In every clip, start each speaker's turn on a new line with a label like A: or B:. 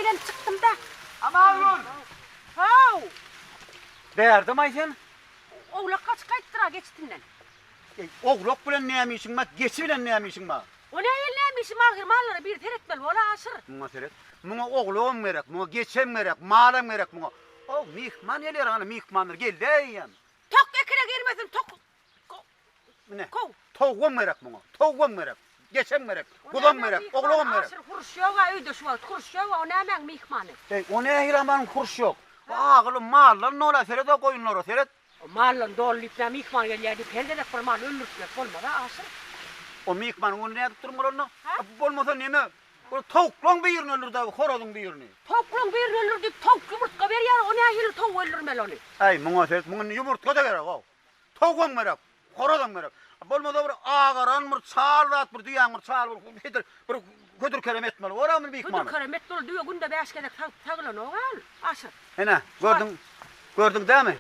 A: aýlanyp çykdym-da.
B: Amangül!
A: Haw!
B: Bärde-maý sen?
A: Owlak gaçyp gaýtdyr-a geçisinden.
B: Eý, owlak bilen näme işiň bar, geçi bilen näme işiň bar?
A: O nähili näme işim, ahyr mallara biri seretmeli bol-a, Aşyr.
B: Muňa seret. Muňa owlagam gerek, muňa geçem gerek, malam gerek muňa. Ow, myhman gelýär, hany myhmanlar geldi eýýäm.
A: Tok ekine girmesin, tok
B: Mine,
A: Kow.
B: towugam gerek muňa, towugam gerek, geçem gerek, guzam gerek, owlagam gerek.
A: Aşyr, huruş ýog-a öýde şu wagt, huruş ýog-a, o nämäň myhmany?
B: Eý, o nähili amanyň huruş ýok? O agyly maldan dola, seret-o goýunlara, seret.
A: O maldan doly diýip nä myhman gelýär diýip her gezek bir mal öldürtmek bolmaz-a Aşyr.
B: O myhmanyň öňünde nädip durmaly onda? Bolmasa neme, bir towuklaň birini öldür-dä, horazyň birini.
A: Towuklaň birini öldür diýip towuk ýumurtga berýär, o nähili towuk öldürmeli ony?
B: Äý, muňa seret, muňa indi ýumurtga-da gerek-ow. Towugam gerek, horazam gerek. Bolmasa bir agaran bir çal zat bir düýäň bir çal bir hödür bir hödür-kerem etmeli bor-a muny myhmana.
A: Hödür-kerem etmeli, düýe günde bäş gezek sagyp sagylanok-a ol, Aşyr.
B: Ine, gördüň, gördüň dämi?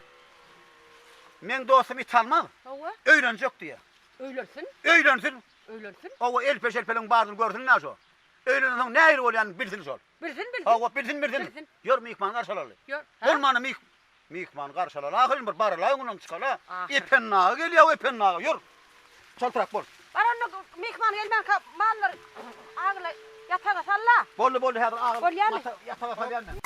B: Meň dostum it almaz.
A: Hawa.
B: Öýlenjek diýýär.
A: Öýlensin.
B: Öýlensin.
A: Öýlensin.
B: Hawa, elpe-şelpeliň baryny görsün-dä şo. Öýlenensoň nähili bolýanyny bilsin şol.
A: Bilsin, bilsin.
B: Hawa, bilsin, bilsin.
A: Bilsin.
B: Ýör, myhmany garşy alaly.
A: Ýör.
B: Bolmanda myh Myhmany garşylaly ahyryn bir baryla öňünden çykala.
A: Ahyr.
B: Ependi aga gelýä Ependi aga ýör. Çaltrak bol.
A: Bar onda myhman gelmänkä mallary agyla ýataga salla.
B: Boldy boldy häzir agyl
A: Bolýamy?
B: ýataga salýan men.